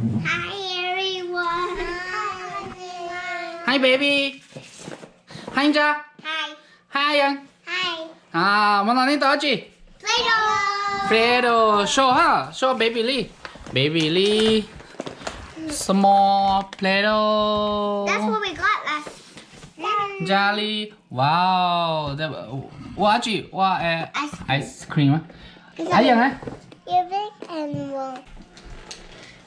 Hi everyone. Hi baby. Hi Ntsa. Hi. Hi Yeej. Hi. Hmo no nej tau dab tsi? Play-Doh. Play-Doh, show ha, show baby li. Baby li. Small Play-Doh. That's what we got last. Ntsa li. Wow. Ua dab tsi? Ua ice cream. Ice cream. Hais yeej na. You big and warm.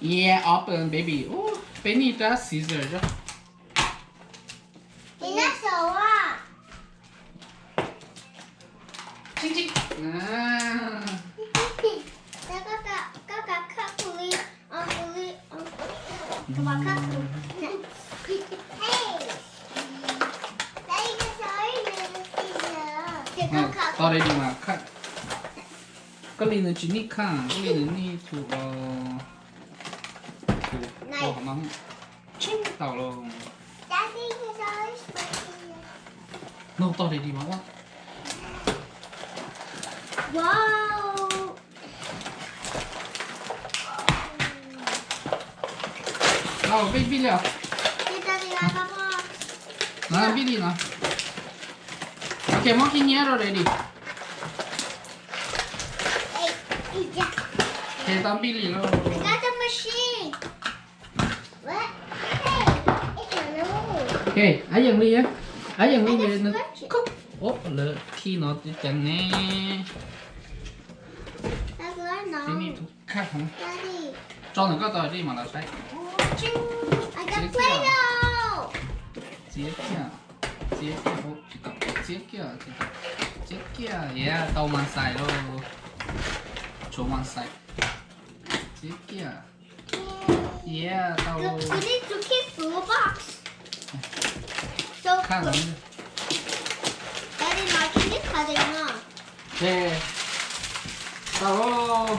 Yeah, open baby. Peb niaj rab scissors. Dinosaur. Tau li mas khaj. Koj li nws tsis nij khaj, koj li nws nij tus, tus no. Tsis tau los. No tau li mas ua. Wow. Tau pib pib li os. No pib li no. Ok, muab khib nyiab rau ready. Ces tau npij li lauj. Ok, ab yeej li, ab yeej li. Lawv khi no ceev ne. Tso ntawm koj tau li mas los saib. Txiav kiag, txiav kiag, txiav kiag, txiav kiag, yeah, tau mas xais lauj. Tshuav mas xais. Txiav kiag. Yeah, tau. Khaj los. Tau.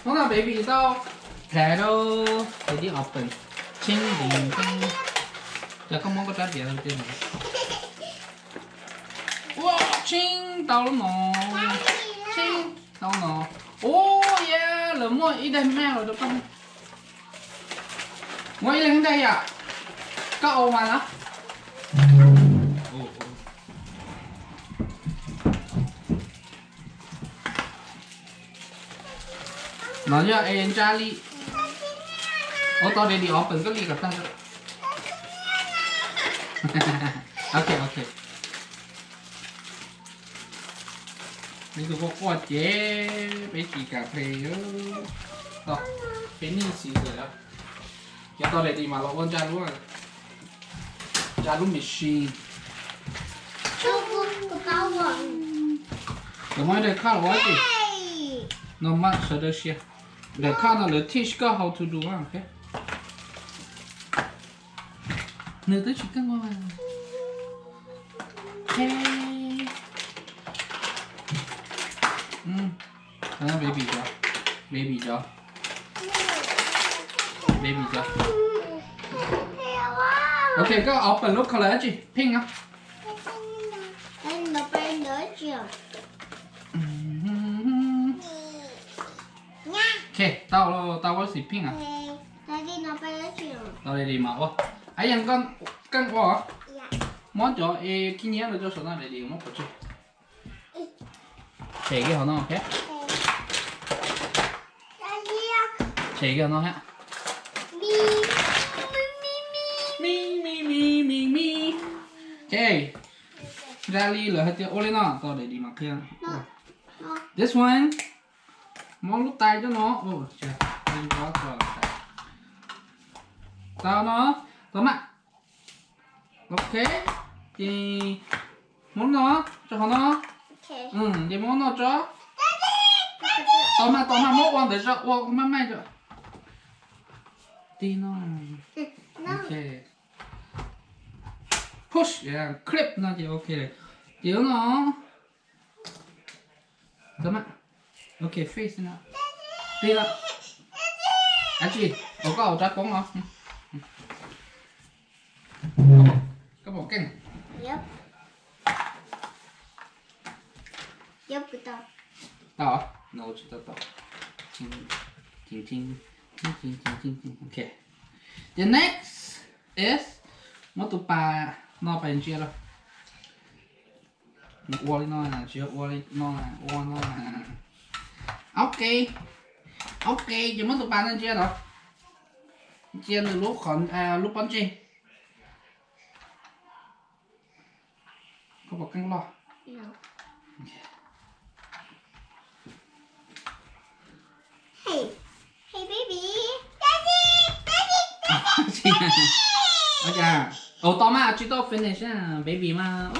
Hnub no baby tau Play-Doh, baby open, tsheej ntev, ces koj muab koj rab riam rau tej no. Ua, tsheej tau lub no, tsheej tau no. Ua, yeah, lawv muaj ib daim maj los rau koj. Muaj ib leeg daim yam, koj ua mas na. No yog es Ntsa li. Ua tau ready open koj li kom tag. Ok, ok. Nws tus quaj quaj ces peb tsis kam play. Tau, peb nij xis xwm. Yog tau ready mas los ua Ntsa lub, Ntsa lub machine. Lawv muab daim khaj los ua dab tsi? No mas sawv daws sia. Daim khaj no lawv teach koj how to do, ok. Nws twb tsis keej ua. Baby cov, baby cov, baby cov. Ok, koj open lub color dab tsi? Pink no. Ok, tau, tau ua xim pink a. Tau li mas ua. Ab yeej, koj keej ua. Muab cov khib nyiab rau cov saum no ready muab pov tseg. Tshem kiag hauv no, ok. Tshem kiag hauv no thiab. Mi, mi, mi, mi, mi. Ok. Ntsa li lawv hais tias ua li no, tau ready mas qhia. This one. Muab lub tais rau no. Tau no, tau mas. Ok, ces muab no tso hauv no. Ces muab no tso. Tau mas, tau mas, muab ua ntawd tso, ua maj maj tso. Tig no. Ok. Push, clip no ces ok. Ces no. Tau mas. Ok, face no. Tig no. Dab tsi? Ua koj ua rab poob no. Koj pom keej. Tau, no tsis tau tau. Ok. Ces next is muab tus pas no pais ntsia rau. Ua li no, tsis yog ua li no, ua no. Ok. Ok, ces muab tus pas no ntsia rau. Ntsia nws lub qhov, lub pob ntseg. Koj puas keej loj? Hey, hey, baby. Daddy, daddy, daddy. Tos mas, tsis tau finish, baby mas.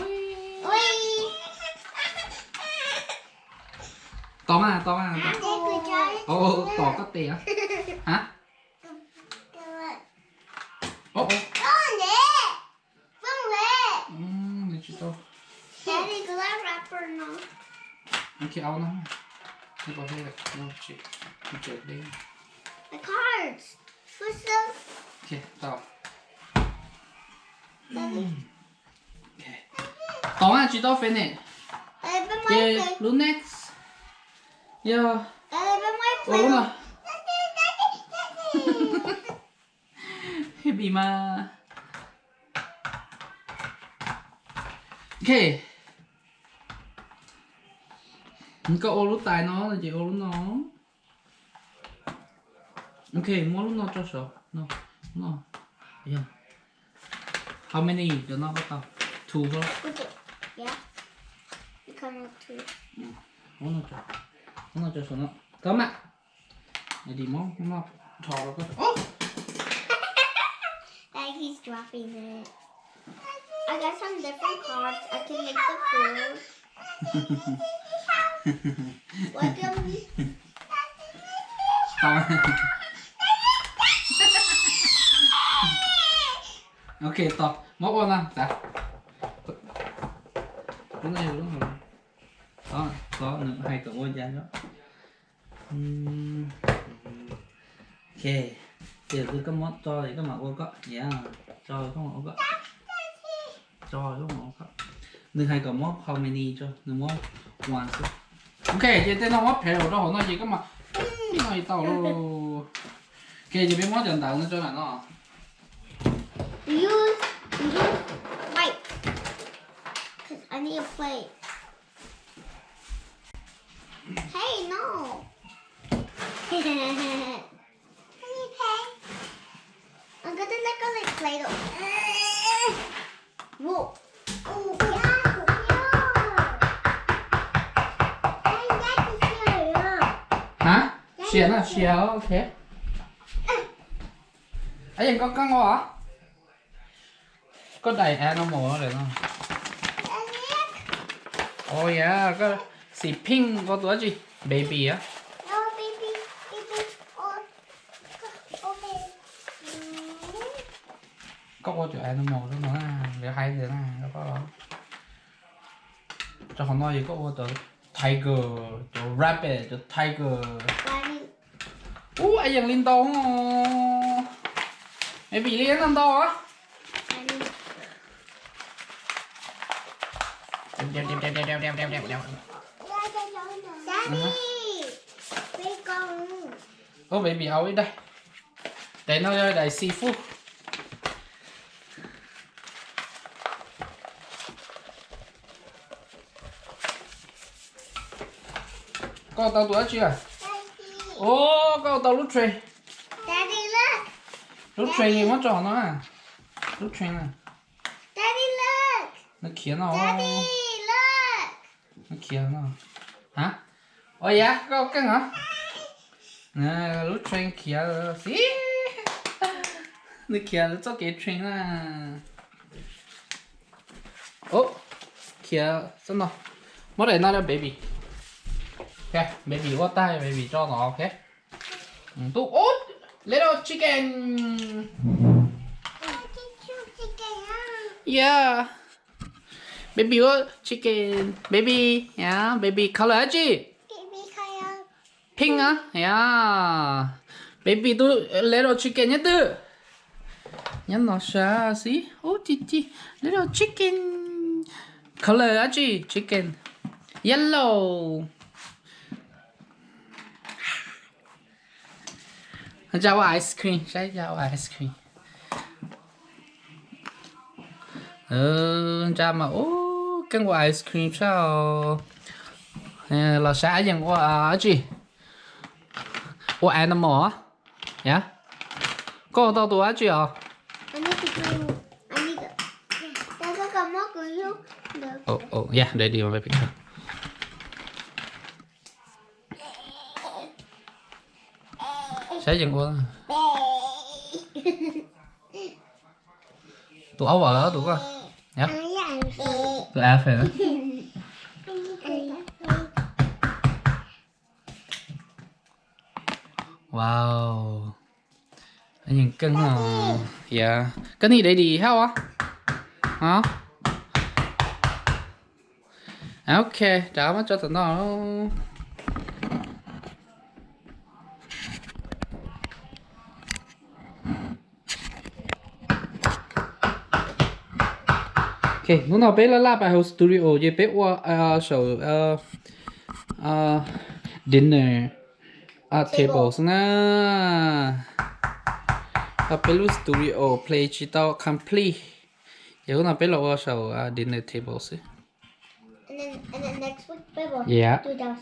Tos mas, tos mas. Tos koj tes. Hab? Daddy, glad wrapper no. The cards. What's up? Daddy. Tos mas, tsis tau finish. Daddy, peb muab Ces lub next yog Daddy, peb muab ua lub no. Happy mas. Ok. Koj ua lub tais no ces ua lub no. Ok, muab lub no tso saud no. No. Yog. How many cov no koj tau? Two xwb. Okay. Yeah. You come with two. Muab no tso, muab no tso saud no. Tau mas. Dim muab no rho rau koj. Like he's dropping it. I got some different cards. I can make the food. Welcome. Tau. Ok, tau. Muab ua no, xav. Lub no yog lub hauv. Tau, tau, nws hais kom ua cas. Ok, ces twg koj muab tso es koj mam ua koj, yeah, tso koj mam ua koj, tso koj mam ua koj. Nws hais kom muab how many tso, nws muab one xwb. Ok, ces tej no muab phev rau hauv no ces koj mam, no tau lauj. Ok, ces peb muab cov ntawv no tso ntawm no. Use, use white, 'cause I need a plate. Hey, no. Let me play. I'm gonna let go like Play-Doh. Whoa. Oh, yeah, yeah. Daddy, that's the cherry, huh? Hả? Daddy, sia na, sia, ok. Ấy, koj, koj ngồi hả? Koj đẩy animal lawm no. Oh yeah, koj xim pink koj tua tsi? Baby á. Koj ua cov animal rau no na, lawv hais tias na, rau koj los. Rau qhov no ces koj ua cov tiger, cov rabbit, cov tiger. Ub, yeej li ntau. Baby li ntau ntau. Ub, baby au ib daim. Daim no yog daim seafood. Koj tau tus dab tsi lawm? Ub, koj tau lub train. Lub train muab tso no. Lub train na. Nws khiav no. Nws khiav no. Hab? Ua yam koj keej os. Lub train khiav xwb. Nws khiav txoj kev train na. Khiav xwb no. Muab daim no rau baby. Baby ua tag baby tso no, ok. Tub, ub, little chicken. Yeah. Baby ua chicken. Baby, yeah, baby color dab tsi? Pink á, yeah. Baby tus little chicken nyob twg? Nyob no sab xwb. Ub, ci ci, little chicken. Color dab tsi? Chicken. Yellow. Ntsa ua ice cream, saib Ntsa ua ice cream. Ntsa mas ub, keej ua ice cream sab. Los saib Ab Yees ua dab tsi? Ua animal. Yog, koj ua tau tus dab tsi os? Yog, daddy, baby, come. Saib Yees ua. Tus aub vam los tus koj. Tus elephant. Wow. Yees keej no. Yog, koj need daddy help os? Ok, rov muab tso tom no. Ok, hnub no peb laj laj pais hauv studio ces peb ua saum dinner table xwb na. Peb lub studio play tsis tau complete, ces hnub no peb los ua saum dinner table xwb. Yeah. Ntawm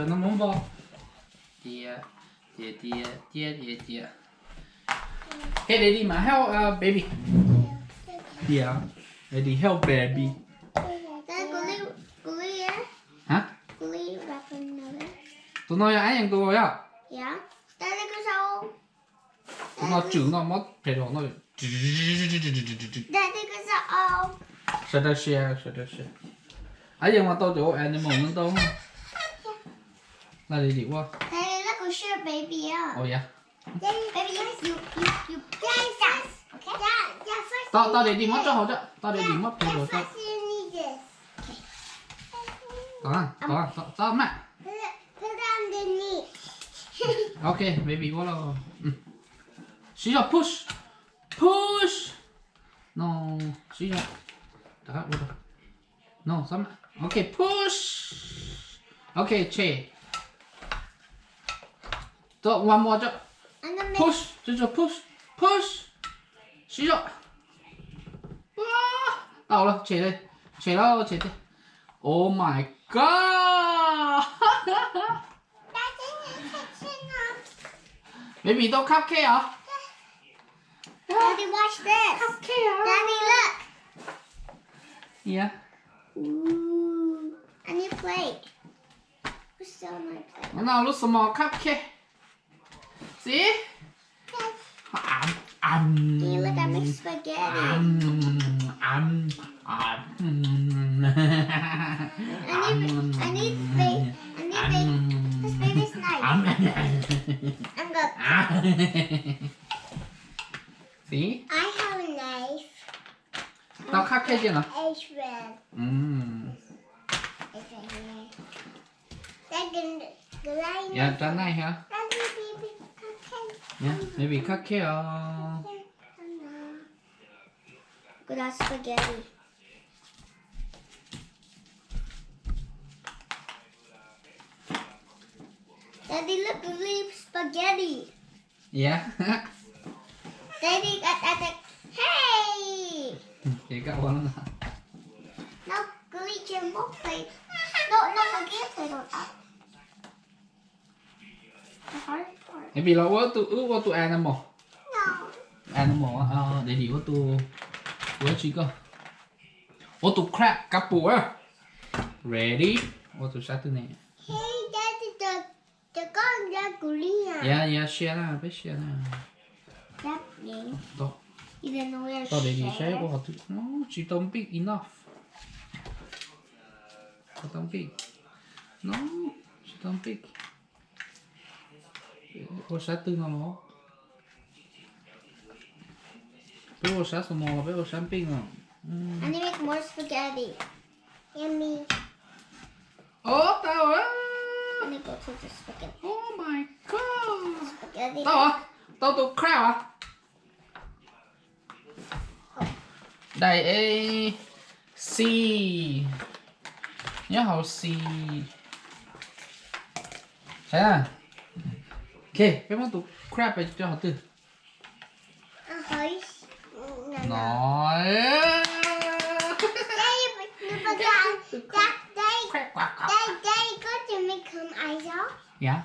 no muab npo. Tias, tias, tias, tias, tias, tias. Hey, daddy, ma help baby. Yeah, daddy help baby. Hab? Tus no yog Ab Yees tus yog? Tus no tswm no muab phem rau no. Sawv daws share, sawv daws share. Ab Yees mas tau cov animal no ntau. Laj daddy ua. Tau daddy muab tso hauv, tau daddy muab phem rau tso. Tau, tau, tau mas. Ok, baby ua los. Siv zog push. Push. No, siv zog. Rov qab ua rau. No, xab mas. Ok, push. Ok, tshem. Tau, one more tso. Push, tso tso push. Push. Siv zog. Tau lawm, tshem, tshem lawm, tshem tiag. Oh my god. Baby, tau cupcake os. Daddy, watch this. Cupcake os. Daddy, look. Yeah. Ooh, I need plate. Where's all my plate? No, lub small cupcake. See? Daddy, look, I make spaghetti. I need, I need ba-, I need ba-, this baby's knife. I'm gonna See? I have a knife. Tau cupcake no. It's red. Mm. It's right here. That can, can I Yeah, try knife hả? Daddy, baby cupcake. Yeah, baby cupcake os. Daddy, spaghetti. Daddy, look, leave spaghetti. Yeah. Daddy, I, I, I, hey. Ces koj ua no. No, glitch in both plates. No, no, no, get it on up. The hard part. Maybe los ua tus, wb ua tus animal. No. Animal, daddy ua tus, ua tsi koj. Ua tus crab kab pum. Ready? Ua tus sab twg ne? Hey, daddy, the Cov koj nrog kuv li na. Ya, ya, share na, peb share na. Tau, tau de saib ua qhov twg, no tsis tau big enough. Tsis tau big, no tsis tau big. Ua sab twg no los? Peb ua sab small los peb ua sab big no? I need more spaghetti. Yummy. Ov, tau. I need go to the spaghetti. Oh my god. Spaghetti. Tau, tau tus crab. Daim A C nyob hauv C. Saib na. Ok, peb muab tus crab rau hauv twg? No. Daddy, Daddy, go to make some eyes, y'all. Yeah.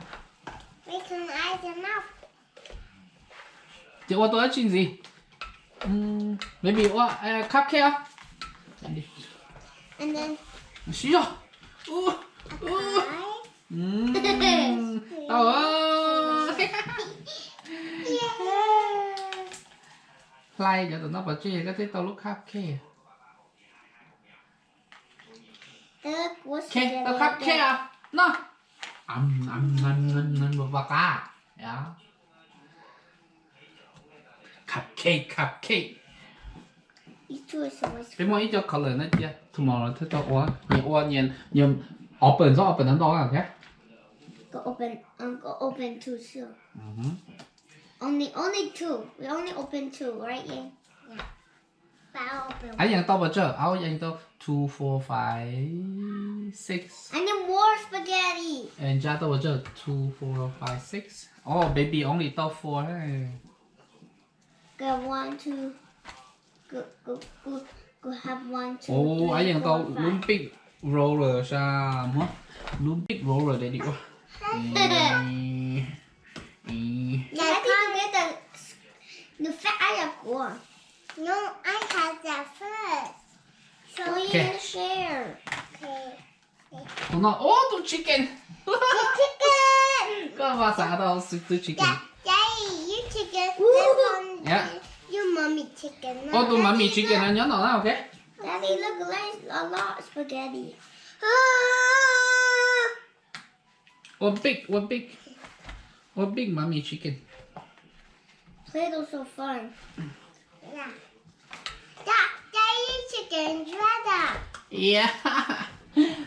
Make some eyes and mouth. Ces ua tau dab tsi ntxiv? Baby ua cupcake os. And then Siv zog. Tau. Hlais cov tom no pov tseg koj thiaj tau lub cupcake. Ok, tau cupcake os. No. Ua qab. Cupcake, cupcake. Peb muaj ib co color na cia, tomorrow thiaj tau ua. Nyias ua nyias, open txhob open ntau ntau, ok? Go open, um, go open two too. Only, only two. We only open two, right, Yang? Yeah. But I'll open one. Aub yeej tau pes tsawg? Aub yeej tau two, four, five, six. I need more spaghetti. Ntsa tau pes tsawg? Two, four, five, six. Oh, baby only tau four. Go one, two. Go, go, go, go have one, two, three, four, five. Aub yeej tau lub big roller sas, muab lub big roller de li ua. Daddy, nws fat ib yam kuv. No, I have that first. So we need to share. Okay. Tus no, ub, tus chicken. Chicken. Koj mas xav tau tus chicken. Daddy, you chicken. This one, your mommy chicken. Ub, tus mommy chicken no nyob no na, ok. Daddy, look, there's a lot of spaghetti. Ua big, ua big. Ua big mommy chicken. Play-Doh so fun. Yeah. Daddy, chicken brother. Yeah.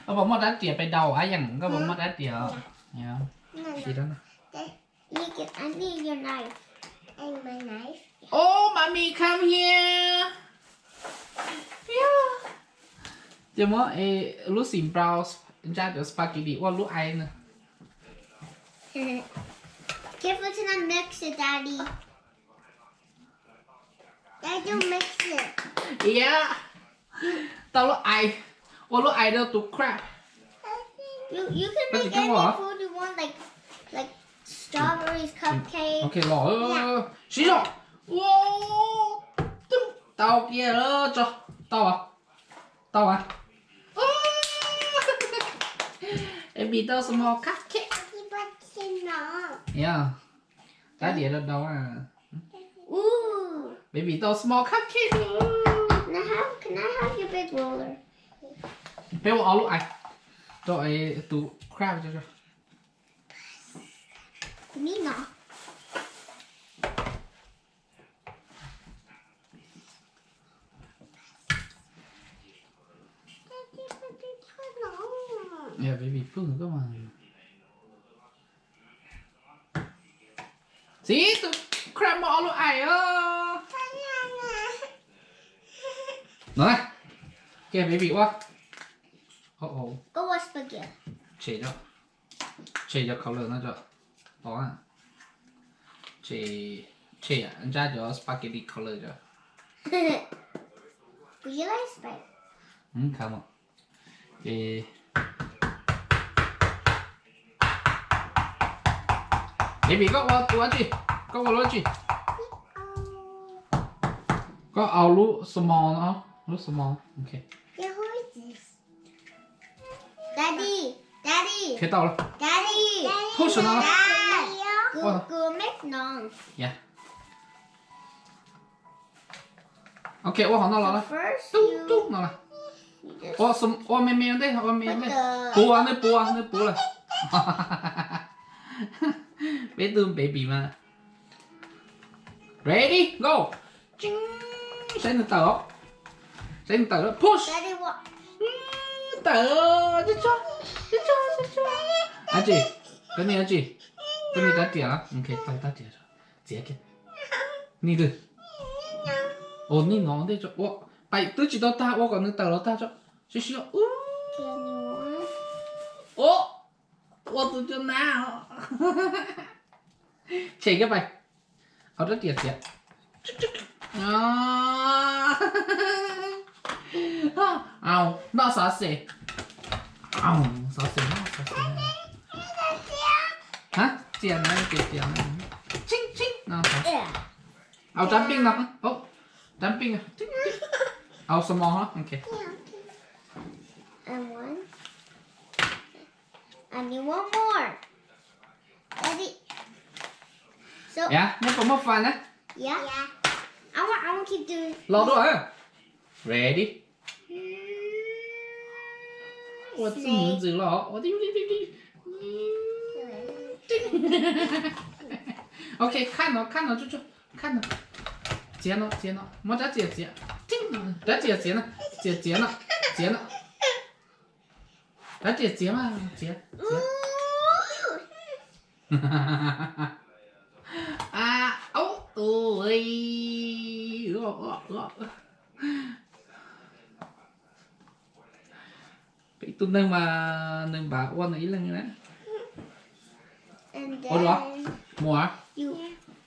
Koj puas muaj rab riam pes daus, Aub Yeej? Koj puas muaj rab riam? Siv rau no. You get, I need your knife. And my knife. Oh, mommy, come here. Ces muab lub xim brown ntsa cov spaghetti ua lub ais na. Careful to not mix it, Daddy. Daddy, don't mix it. Yeah. Tau lub ais, ua lub ais rau tus crab. You, you can make any food you want, like, like strawberries, cupcake. Ok, los. Siv zog. Ua, tau kiag lawm tso. Tau as. Tau as. Baby tau small cupcake. Yeah. Rab riam daus daus. Ooh. Baby tau small cupcake. Can I have, can I have your big roller? Peb ua ob lub ais rau tus crab. Kuv nim no. Baby pwj koj mas. Txiv, tus crab muaj ob lub ais os. No na, cia baby ua. Koj ua spaghetti. Tshem, tshem cov color no tso. Tos na. Tshem, tshem ntsa cov spaghetti color tso. Kuv yeej like spicy. Ces baby, koj ua tus dab tsi? Koj ua lub dab tsi? Koj au lub small no, lub small. Ok. Daddy, Daddy. Qhia tau lawm. Daddy. Push no. Dad, kuv, kuv mix no. Ok, ua qhov no los na. Tub tub no los. Ua, ua me me ntej, ua me me ntej. Puas, nws puas, nws puas lawm. Peb tug baby mas. Ready, go. Saib nws tawm os. Saib nws tawm os. Push. Tawm. Tso, tso, tso. Dab tsi? Koj nias dab tsi? Koj nias rab riam los? Ok, tau rab riam. Txiav kiag. Nias twg? Ua nias no ntej tso. Ua. Twb tsis tau tag, ua kom nws tawm los tag tso. Siab siab. Ua tus cua nab. Tshem kiag pais. Au, rab riam txiav. Au, noj xov xwm. Au, xov xwm, noj xov xwm. Ha, txiav na, txiav txiav na. Tsib tsib no. Au, rab npij no. Rab npij no. Au, small, ok. I want, I need one more. Daddy. So, yeah, nej puas muaj fun na? Yeah. I want, I want keep doing. Los dua. Ready. Ua txij ntxwv los. Ok, khaj no, khaj no, khaj no. Txiav no, txiav no, muab rab txiav txiav. Rab txiav txiav no, txiav txiav no, txiav no. Rab txiav txiav mas, txiav, txiav. Peb ib tug neeg mas nws npam ua nws ib leeg na. Ua dua, mus,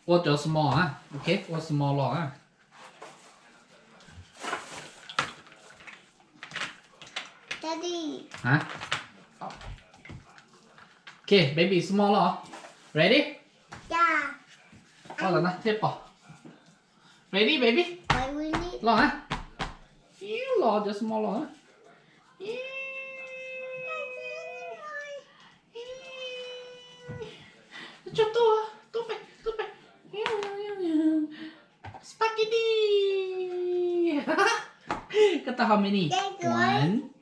ua cov small na, ok, ua small los na. Ok, baby small los. Ready? Los na, thiaj pom. Ready, baby? Los na. Los cov small los na. Tso tuaj, tuaj pem, tuaj pem. Spaghetti. Koj tau how many? One,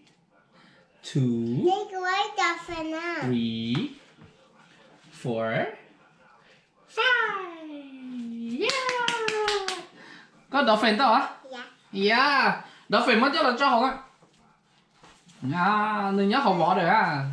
two, three, four, five. Yeah. Koj dolphin tau a? Yeah, dolphin muab coj los tso hauv na. Nws nyob hauv vov lawm a.